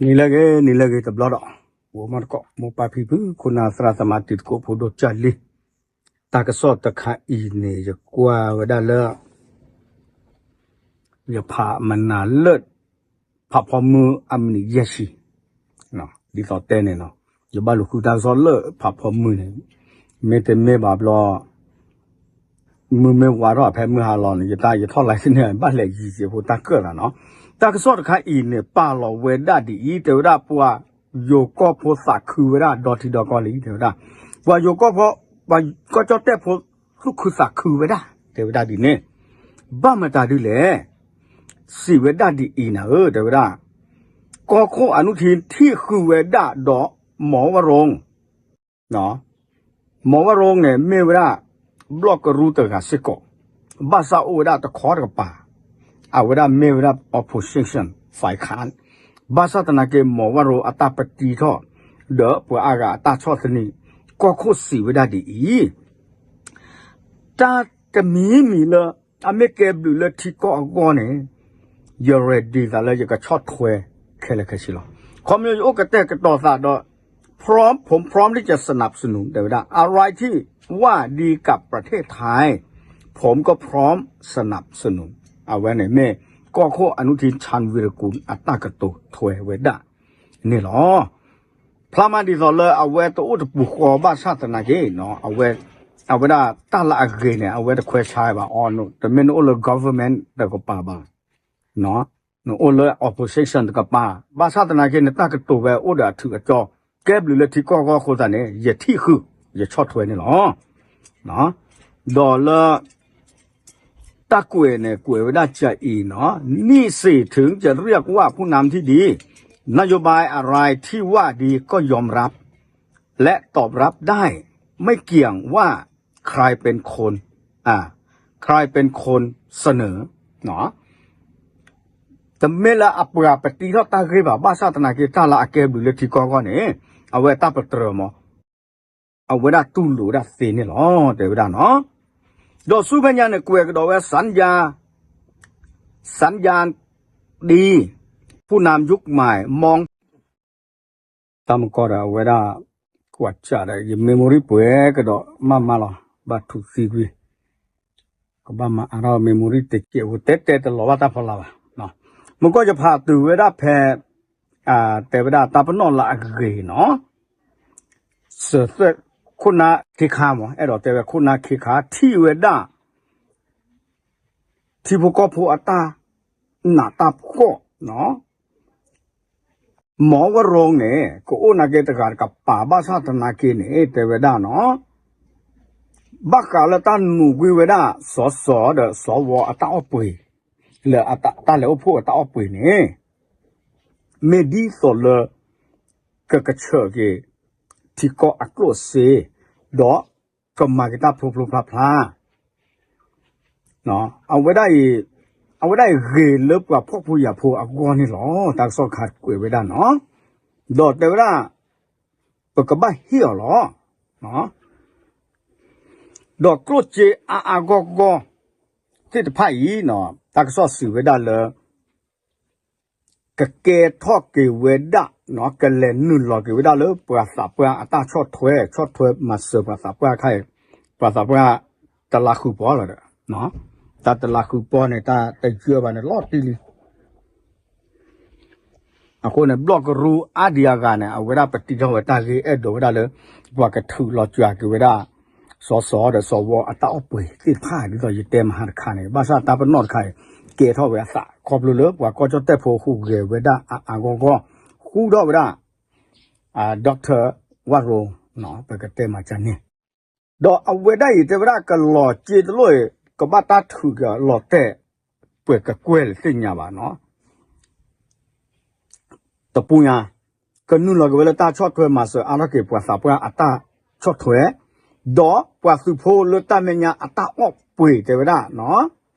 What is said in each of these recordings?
နံၤလၢအဂ့ၤ နံၤလၢအဂ့ၤတဘျီဒီး အိၣ်မးတကိး မိၢ်ပၢ်ဖံဖု ခိၣ်နၢ်သရၣ်သမါတံၤသကိးဖိဒိၣ်ကၢ်လံ, တၢ်ကစီၣ်တခါအံၤန့ၣ် ယကွၢ်ဝဲဒၣ်လၢ ယဖးမနၤလၢ ဖးဖီမုၢ်အမံးနံးယဲၢ်ဆံ ဒ်သိးတဲန့ၣ်နီၤ, ယဘၣ်လူၤဃုတၢ်ကစီၣ်လၢဖးဖီမုၢ်န့ၣ်, မ့တမ့ၢ်ဘၣ်ဘျီ မုၢ်မ့ၢ်ဝါထီၣ်ဖဲမုၢ်ဟါလီၤန့ၣ် ယတၢ်ယထီၣ်လၢသ့န့ၣ် ဘၣ်လဲၤယံၤက့ၤဖိတၢ်ကၢၣ်သးနီၤ, တၢ်ကစီၣ်တခါအံၤန့ၣ် ပာ်လီၤဝဲဒၣ်ဒ်အံၤ တဲဝဲဒၣ်ပှၤယိၤကီၢ်ဖိသးခုဝဲဒၣ်ဒီထံဒီကီၢ်လံ တဲဝဲဒၣ်, ပှၤယိၤကီၢ်ဖိ ပှၤကီၢ်ကၠီၣ်တဲၣ်ဖိသူၣ်ခုသးခုဝဲဒၣ် တဲဝဲဒၣ်ဒ်န့ၣ်, ဘၣ်မတၤဒ်လဲၣ်, စံးဝဲဒၣ်ဒ်အံၤနၤဧၢ တဲဝဲဒၣ်, ကီၢ်ခိၣ်အနုထံထံၣ်ဃုာ်ဝဲဒၣ်ဒီး မီၤဝရိ မီၤဝရိန့ၣ် မ့ၢ်ဝဲဒၣ် ဘျီၣ်ကရူၢ်တဂၤစ့ၢ်ကီး, ဘၣ်ဆၣ်အိၣ်ဝဲဒၣ်တခီတကပၤ, အဝဲဒၣ်မ့ၢ်ဝဲဒၣ် opposition ဖဲခါ, ဘၣ်ဆၣ်သနာ်က့ မီၤဝရိအတၢ်ပတံထီၣ် ဒီးပှၤအါဂၤအတၢ်ဆီၣ်သနံး, ကီၢ်ခိၣ်စံးဝဲဒၣ်ဒ်အံၤ တၢ်တမံၤမံၤလၢ အမ့ၢ်ကဲဘျုးလၢထံကီၢ်အဂီၢ်န့ၣ်, ယ ready သးလၢယကဆီၣ်ထွဲခဲလၢာ်ခဲဆ့လီၤ. ခီဖျိယအိၣ်ကတဲာ်ကတီၤသးဒီး พร้อม ผมพร้อมที่จะสนับสนุน တဲဝဲဒၣ် อะไรที่ว่าดีกับประเทศไทย ผมก็พร้อมสนับสนุน အဝဲန့ၣ်မ့ၢ် ကီၢ်ခိၣ်အနုထံ ชาญวีรกูล အတၢ်ကတိၤထွဲဝဲဒၣ်န့ၣ်လီၤ. ဖျါမးဒ်သိးလၢအဝဲတအိၣ်တပူၤဃီဘၣ်ဆၣ်သနာ်က့, အဝဲဒၣ်တၢ်လၢအဂ့ၤန့ၣ် အဝဲတခွဲးဆါဘၣ်အီၤ, တမ့ၢ်နအိၣ်လၢ government တကပၤဘၣ်, နအိၣ်လၢ opposition တကပၤ, ဘၣ်ဆၣ်သနာ်က့ နတၢ်ကတိၤဝဲအိၣ်ဒီးအထူးအကၠီ, ကဲဘျုးလၢထံကီၢ်အဂီၢ်အဃိသတးန့ၣ် ယထံၣ်ဃုာ် ယဆီၣ်ထွဲန့ၣ်လီၤ. ဒီးလၢ တၢ်ကွဲးန့ၣ် ကွဲးဝဲဒၣ်ကအံၤနီၤ, นี่สิถึงจะเรียกว่าผู้นำที่ดี นโยบายอะไรที่ว่าดีก็ยอมรับ และตอบรับได้ ไม่เกี่ยงว่าใครเป็นคน อ่า ใครเป็นคนเสนอ နီၤ, တမ့ၢ်လၢအပှၤပတံထီၣ်တၢ်ဂ့ၢ်ဘၣ်, ဘၣ်ဆၣ်သနာ်က့ တၢ်လၢအကဲဘျုးလၢထံကီၢ်အဂီၢ်န့ၣ် အဝဲတၢ်ပတြၢၤမး အဝဲဒၣ်တူၢ်လိာ်ဝဲဒၣ်သ့န့ၣ်လီၤ တဲဝဲဒၣ်နီၤ. ဒီးဆူမဲာ်ညါန့ၣ် ကွဲးကဒီးဝဲ สัญญา สัญญาณดี ผู้นำยุคใหม่มอง တၢ်မကီဒီး အဝဲဒၣ် ကွၢ်စးဒီး ယ memory ပှဲၤကဒီးမးမးလီၤ, ဘၣ်ထူးသံကွံာ်, ကဘၣ်မၤအါထီၣ် memory တစဲးဖိ တဲတဲတလီၤဘၣ်တၢ်ဖီလာ်ဘၣ်. မကီယဖးတုၤဝဲဒၣ်ဖဲ တဲဝဲဒၣ်တၢ်ပနီၣ်လၢအဂ့ၤနီၤ, စၢၤသွဲၣ် ခိၣ်နၢ်ခ့ခါမး အဲၣ်ဒိးတဲဝဲခိၣ်နၢ်ခ့ခါ ထံၣ်ဝဲဒၣ် ထံဖိကီၢ်ဖိအတၢ်နးတၢ်ဖှီၣ်နီၤ, မီၤဝရိန့ၣ် ကအိၣ်နာ်က့တဂၤတကပၤ ဘၣ်ဆၣ်သနာ်က့န့ၣ် တဲဝဲဒၣ်နီၤ, ဘၣ်ဃးလၢတၢ်နုာ်ကွံာ်ဝဲဒၣ် စီၤစီၤ ဒီး စီၤဝီ အတၢ်အီၣ်ပှ့ၤ လၢတၢ်လဲၤအိၣ်ဖှိၣ်အတၢ်အီၣ်ပှ့ၤန့ၣ် မ့ၢ်ဒ်သိးလၢ ကကဆၢၣ်က့ၤ ထံကီၢ်အကျိၣ်စ့ ဒီးကမၤက့ၤတၢ်ဖျိဖျိဖျါဖျါ အဝဲဒၣ်အံၤ အဝဲဒၣ်အံၤဂ့ၤလၢပှၤဖှီၣ်ဖိယာ်ဖိအဂီၢ်န့ၣ်လီၤ. တၢ်ကစီၣ်တခါကွဲးဝဲဒၣ်နီၤ, ဒီးတဲဝဲဒၣ် ပကဘၣ်ဟ့ၣ်အီၤလီၤ. ဒီးကျိၣ်စ့အါအါဂီၢ်ဂီၢ် သ့ၣ်တဖၣ်အံၤ တၢ်ကစီၣ်စံးဝဲဒၣ်လၢ ကကဲထီၣ်က့ၤဝဲဒၣ် ကလဲၤနုာ်လီၤက့ၤဝဲဒၣ်လၢပှၤသးပှၢ်အတၢ်ဆီၣ်ထွဲ ဆီၣ်ထွဲမၤစၢၤပှၤသးပှၢ်ခါအံၤ ပှၤသးပှၢ်တလးဃုာ်ပီၢ်လီၤဒီး တၢ်တလးဃုာ်ပီၢ်န့ၣ် တၢ်တယၢၢ်ဘၣ်န့ၣ်လီၤတံၢ်လံ. အဃိန့ၣ် ဘျီၣ်ကရူၢ်အါဒံအါဂၤန့ၣ် အဝဲဒၣ်ပတံထီၣ်ဝဲတၢ်ဂ့ၢ်အဲၣ်ဒိးဝဲဒၣ်လၢ ပှၤကထုးလီၤစှၤက့ၤဝဲဒၣ် စီၤစီၤဒီးစီၤဝီအတၢ်အီၣ်ပှ့ၤသ့ၣ်တဖၣ် ဒ်သိးယတဲမဟါတခါန့ၣ် ဘၣ်ဆၣ်တၢ်ပနီၣ်တခါအံၤ ကဲထီၣ်ဝဲအသး ခီဖျိလၢပှၤကီၢ်ကၠီၣ်တဲၣ်ဖိဟူးဂဲၤဝဲဒၣ်အါအါဂီၢ်ဂီၢ် ဃူထီၣ်ဝဲဒၣ် Doctor ဝၣ်ရိ ပကတဲမၤကန့ၣ် ဒီးအဝဲဒၣ်အံၤ တဲဝဲဒၣ်ကလီၤစ့တလိၣ်အံၤ ကဘၣ်တၢ်ထုးကလီၤတဲာ် ပှဲၤကကွဲၢ်လၢသ့ၣ်ညါဘၣ်နီၤ. တပူၤညါ ကနုာ်လီၤက့ၤဝဲလၢတၢ်ဆီၣ်ထွဲမၤစၢၤအါထီၣ်က့ၤပှၤသးပှၢ်အတၢ်ဆီၣ်ထွဲ, ဒီးပှၤသုးဖိလၢတၢ်မဲာ်ညါအတၢ်အီၣ်ပှ့ၤတဲဝဲဒၣ်နီၤ.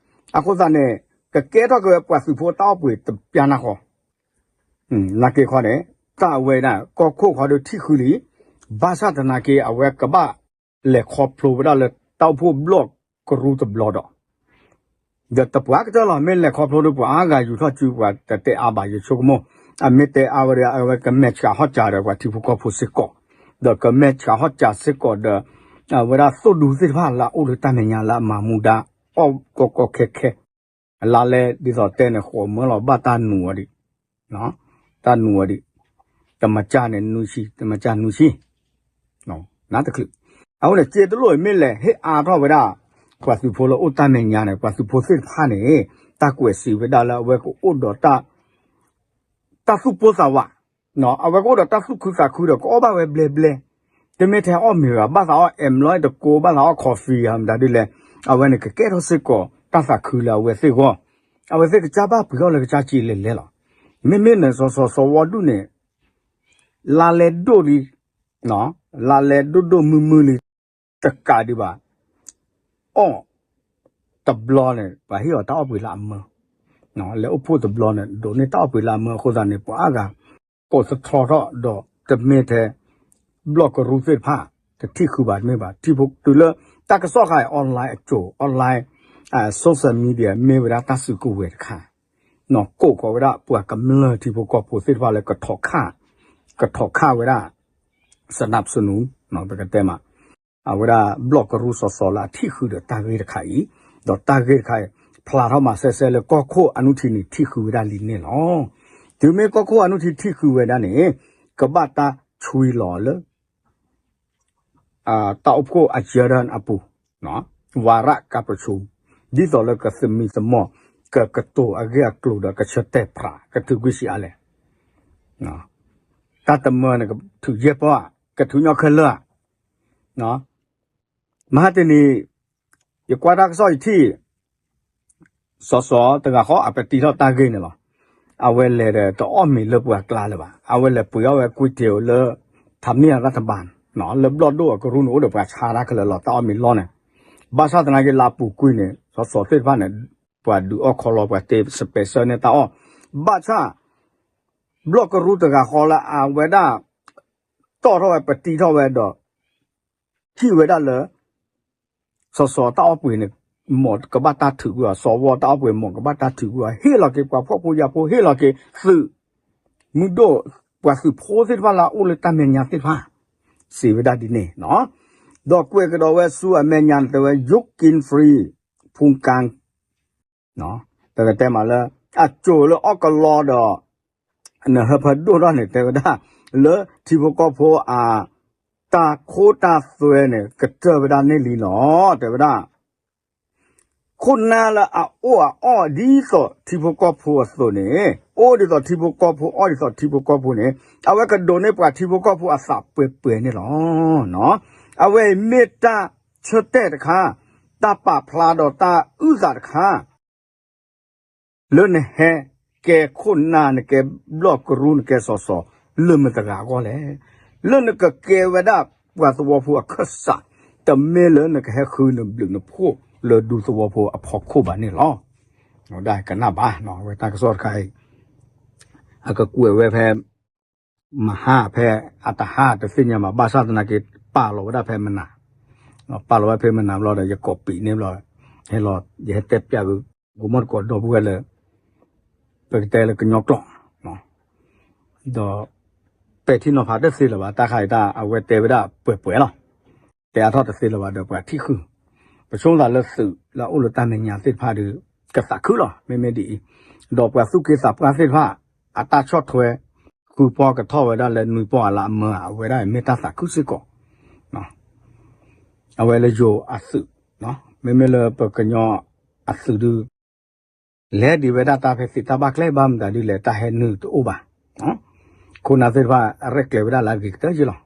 အဃိသတးန့ၣ် ကကဲထီၣ်က့ၤဝဲပှၤသုးဖိအတၢ်အီၣ်ပှ့ၤတပျၢ်နၢ်ဃီ နာ်က့ခီန့ၣ် တၢ်အဝဲဒၣ် ကီၢ်ခိၣ်ခီဒုးထံၣ်ဃုလံ, ဘၣ်ဆၣ်သနာ်က့ အဝဲကဘၣ်လဲၤခီဖျိဝဲဒၣ်လၢတၢ်အိၣ်ဖှိၣ်ဘျီၣ်ကရူၢ်တဘျီဒီး ဒီးတပှၢ်ကတၢၢ်လီၤ မ့ၢ်လဲၤခီဖျိဒီးပှၤအါဂၤယူၤထီၣ်စုပှၤတတဲအါဘၣ် ယဆိကမိၣ် အမ့ၢ်တဲအါဝဲဒီး အဝဲကမဲာ်ဆှးဟီၣ်စးဒီးပှၤထံဖိကီၢ်ဖိစ့ၢ်ကီး, ဒီးကမဲာ်ဆှးဟီၣ်စးစ့ၢ်ကီးဒီး အဝဲဒၣ်သိၣ်ဒူသ့ၣ်တဖၣ်လၢအအိၣ်လၢတၢ်မဲာ်ညါလၢအမၤမူဒါ အီၣ်ကီကီခဲခဲ အလါလဲဒ်သိးတဲန့ၣ် ဃိးမၢလီၤဘၣ်တၢ်နူၤအီၤဒံး, တၢ်နူၤအီၤဒံး, တမၤစၢ်န့ၣ်နွံဆံ, တမၤစၢ်နွံဆံ, နတချုး, အဃိန့ၣ် စ့တလိၣ်အံၤမ့ၢ်လဲၤဟ့ၣ်အါထီၣ်ဝဲဒၣ် ပှၤသုးဖိလၢအိၣ်တၢ်မဲာ်ညါန့ၣ် ပှၤသုးဖိသ့ၣ်တဖၣ်န့ၣ် တၢ်ကွဲးစံးဝဲဒၣ်လၢအဝဲကအိၣ်ဒီး တၢ်သူၣ်ပိၢ်သးဝး, အဝဲကအိၣ်ဒီးတၢ်သူၣ်ခုသးခုဒီး ကအီၣ်ဘၣ်ဝဲဘျဲဘျဲ, တမ့ၢ်ထဲအီၣ်မ့ၤဘၣ်, ဘၣ်သးအီၣ် အဲးမလီး တကိး, ဘၣ်သးအီၣ် coffee မတၤဒ်လဲၣ်, အဝဲန့ၣ်ကကဲထီၣ်စ့ၢ်ကီးတၢ်သးခုလၢအဝဲသ့ၣ်အဂီၢ်, အဝဲသ့ၣ်ကစၢ်ဘၣ်ပှ့ၤအီၣ်လၢကစၢ်က့လဲၤလဲၤလီၤ. မ့မ့ၢ်န့ၣ် စီၤစီၤစီၤဝီဒူၣ်န့ၣ် လါလဲဒိၣ်လံ, လါလဲဒိၣ်ဒိၣ်မုၢ်မုၢ်လံ, တကးဒံးဘၣ် အီၣ်တဘျီန့ၣ် ပှၤဟ့ၣ်အီၤတၢ်အီၣ်ပှ့ၤလၢအမၢ, လဲၤအိၣ်ဖှိၣ်တဘျီန့ၣ် ဒိးန့ၢ်တၢ်အီၣ်ပှ့ၤလၢအမၢအဃိသတးန့ၣ် ပှၤအါဂၤ ကိးသထြီထီၣ်ဒီးတမ့ၢ်ထဲ ဘျီၣ်ကရူၢ်သ့ၣ်တဖၣ် တထံၣ်ဃုာ်ဘၣ်တမ့ၢ်ဘၣ်, ထံဖိတုၤလၢ တၢ်ကစီၣ်ခါအံၤ online အစိၤ online social media မ့ၢ်ဝဲဒၣ်တၢ်စုကဝဲၤတခါ, ကိးဃီၤဝဲဒၣ်ပှၤကမျၢၢ်ထံဖိကီၢ်ဖိသ့ၣ်တဖၣ်လၢကထီၣ်ခး, ကထီၣ်ခးဝဲဒၣ် စနပ်စနူ ပကတဲမး အဝဲဒၣ်ဘျီၣ်ကရူၢ်စီၤစီၤလၢအထံၣ်ဃုာ်ဒီးတၢ်ဂ့ၢ်တခါအံၤ, ဒီးတၢ်ဂ့ၢ်တခါအံၤ ဖျါထီၣ်မၤစဲစဲလၢကီၢ်ခိၣ်အနုထံန့ၣ် ထံၣ်ဃုာ်ဝဲဒၣ်လံန့ၣ်လီၤ. တုၤမ့ၢ်ကီၢ်ခိၣ်အနုထံထံၣ်ဃုာ်ဝဲဒၣ်န့ၣ် ကဘၣ်တၢ်ဆွံလီၤလၢ တၢ်အိၣ်ဖှိၣ်အယၢဒၢၣ်အပူၤ, ဝါရကပဆိ, ဒ်သိးလၢကသမံသမိး ကကတိၤအဂ့ၢ်အကျိၤဒီးကဆၢတဲာ်ဖျါ ကထုးကွံာ်ဆံးအါလဲၣ်. တၢ်တမၢန့ၣ် ကထုးယဲၢ်ပီၢ်ဧါ, ကထုးညီခဲလၢာ်ဧါ. မဟါတနံၤ ယကွၢ်တၢ်ကစီၣ်ယထံၣ် စီၤစီၤတဂၤဃီအပတံထီၣ်တၢ်ဂ့ၢ်န့ၣ်လီၤ. အဝဲလဲၤဒီးတအီၣ်မ့ၤလၢပှၤကျါလၢၤဘၣ်. အဝဲလဲၤပှ့ၤအီၣ်ဝဲကွံတ့ၤလၢ ထးမံၣ်အရၢၣ်တဘၣ်, လၢဘျီၣ်ဒိၣ်အကရူၢ်န့ၣ် အိၣ်ဒီးပှၤဆါတၢ်ခဲလၢာ်လီၤ တၢ်အီၣ်မ့ၤလီၢ်န့ၣ်. ဘၣ်ဆၣ်သနာ်က့လၢအပူၤကွံာ်န့ၣ် စီၤစီၤသ့ၣ်တဖၣ်န့ၣ် ပှၤဒုးအီၣ်ခီလီၤ ပှၤတ့ special န့ၢ်တၢ်အီၣ်. ဘၣ်ဆၣ် ဘျီၣ်ကရူၢ်တဂၤဃီလၢအဝဲဒၣ် တီၣ်ထီၣ်ဝဲပတံထီၣ်ဝဲဒီး ထံၣ်ဝဲဒၣ်လၢ စီၤစီၤတၢ်အီၣ်ပှ့ၤန့ၣ် မ်ကဘၣ်တၢ်ထုးကွံာ်အီၤ, စီၤဝီတၢ်အီၣ်ပှ့ၤ မ်ကဘၣ်တၢ်ထုးကွံာ်အီၤ, ဟ့ၣ်လီၤက့ၤပှၤဖှီၣ်ဖိယာ်ဖိ ဟ့ၣ်လီၤက့ၤသုး မုၢ်ဒိၣ် ပှၤသုးဖိသ့ၣ်တဖၣ်လၢအအိၣ်လၢတၢ်မဲာ်ညါသ့ၣ်တဖၣ် စံးဝဲဒၣ်ဒ်န့ၣ်, ဒီးကွဲးကဒီးဝဲဆူအမဲာ်ညါန့ၣ် တဲဝဲ ယိးက့ဖရံ ဖူကၣ် ပကတဲမးလၢ အစိၤလၢအီၣ်ကလီဒီး နဟၢဖၢဒိၣ်ထီၣ်န့ၣ် တဲဝဲဒၣ် လၢထံဖိကီၢ်ဖိအ တၢ်ခိတၢ်သွဲန့ၣ် ကတၢၢ်ဝဲဒၣ်န့ၣ်လံလီၤ တဲဝဲဒၣ်. ခိၣ်နၢ်လၢအအိၣ်အအီၣ်ဒ်သိးထံဖိကီၢ်ဖိအသိးန့ၣ် အိၣ်ဒ်သိးထံဖိကီၢ်ဖိ အီၣ်ဒ်သိးထံဖိကီၢ်ဖိန့ၣ် အဝဲကဒိးန့ၢ်ပှၤထံဖိကီၢ်ဖိအသးပှဲၤပှဲၤန့ၣ်လီၤ. အဝဲအံၤမ့ၢ်တၢ်ဆၢတဲာ်တခါ, တၢ်ပာ်ဖျါဒီးတၢ်အုၣ်သးတခါ လၢနဟဲကဲခိၣ်နၢ် နကဲဘျီၣ်ကရူၢ် နကဲစီၤစီၤ လၢမတၤတဂၤအဂီၢ်လဲၣ်. လၢနကကဲဝဲဒၣ်ပှၤသဝီဖိအခၢၣ်စး, တမ့ၢ်လၢနကဟဲဃုနဘျုးနဖှိၣ်လၢဒူသဝီဖိအဖီခိၣ်ဘၣ်န့ၣ်လီၤ. ဝဲဒၣ်ကနၣ်ဘၣ် ဝဲတၢ်ကစီၣ်တခါအံၤ အကကွဲးဝဲဖဲ မဟါဖဲအတဟါတသ့ၣ်ညါမး ဘၣ်ဆၣ်သနာ်က့ ပာ်လီၤဝဲဒၣ်ဖဲမနၤ, ပာ်လီၤဝဲဖဲမနၤဘျီဒီး ယကိးပံးန့ၢ်ဘျီ, ဟဲလီၤ ယဟဲတဲပျးဝဲ ဂိၤမီၢ်တကိးဒီပုၢ်ဝဲၢ်လၢ ပကတဲလၢကညီကျိာ်, ဒီး ပဲာ်ထံနီၤဖးတသ့လၢၤဘၣ် တၢ်ခါအံၤတၢ် အဝဲတဲဝဲဒၣ်ပှဲၤပှဲၤလီၤ. တဲအါထီၣ်တသ့လၢၤဘၣ်ဒီး ပှၤထံၣ်ဃုာ်, ပဆိကမိၣ်သးလၢသုးလၢအအိၣ်လၢတၢ်မဲာ်ညါသ့ၣ်တဖၣ်ဒီး ကသးခုလီၤ မ့မ့ၢ်ဒ်အံၤ, ဒီးပှၤသူၣ်က့သးပှၢ်သ့ၣ်တဖၣ် အတၢ်ဆီၣ်ထွဲ ဃုပီၢ်ကထီၣ်ဝဲဒၣ်လၢနွံပီၢ်အလၢအမၢ အဝဲဒၣ်မ့ၢ်တၢ်သးခုစ့ၢ်ကီး, အဝဲလၢယိၤအသုး, မ့မ့ၢ်လၢပကညီအသုးဒုး လဲၤဒံးဝဲဒၣ်တၢ်ဖဲသ့ၣ်တၢ်ဘၣ်ကျဲဘၣ်မတၤဒ်လဲၣ် တၢ်ဟဲနုာ်တအိၣ်ဘၣ်, ခိၣ်နၢ်သ့ၣ်တဖၣ် ရဲၣ်ကျဲၤဝဲဒၣ်လၢအဂ့ၤကတၢၢ်ယ့လီၤ.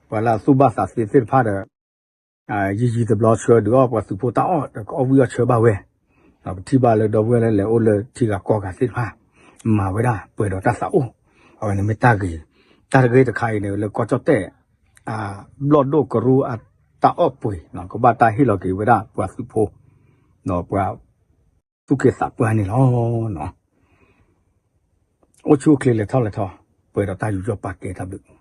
ပှၤလၢအသူၣ်ဘၣ်သးသ့သ့ၣ်တဖၣ်ဒီး ယံာ်ယံာ်တဘျီဆှၢဒုးအီၣ်ပှၤသုးဖိတၢ်အီၣ်ဒီး ကအီၣ်ဝံၣ်အီၣ်ဆၢဘၣ်ဝဲ, ပထံၣ်ဘၣ်လၢဒီပုၢ်ဝဲၢ်လၢလဲၤအိၣ်လၢထံဂၤကီၢ်ဂၤသ့ၣ်တဖၣ် မၤဝဲဒၣ်ပှဲၤဒီးတၢ်သးအိၣ်, အဝဲန့ၣ်မ့ၢ်တၢ်ဂ့ၤ, တၢ်တဂ့ၤတခါအံၤန့ၣ် လၢကီၢ်ကၠီၣ်တဲၣ် ဘျီၣ်ဒိၣ်ကရူၢ်အတၢ်အီၣ်ပှ့ၤ ကဘၣ်တၢ်ဟ့ၣ်လီၤက့ၤဝဲဒၣ်ပှၤသုးဖိ ဒီးပှၤသူၣ်က့သးပှၢ်န့ၣ်လီၤ. အိၣ်ဆူၣ်အိၣ်ချ့လဲၤထီၣ်လဲၤထီ, ပှဲၤဒီးတၢ်ယူးယီၣ်ပာ်ကဲတၢ်ဘျုး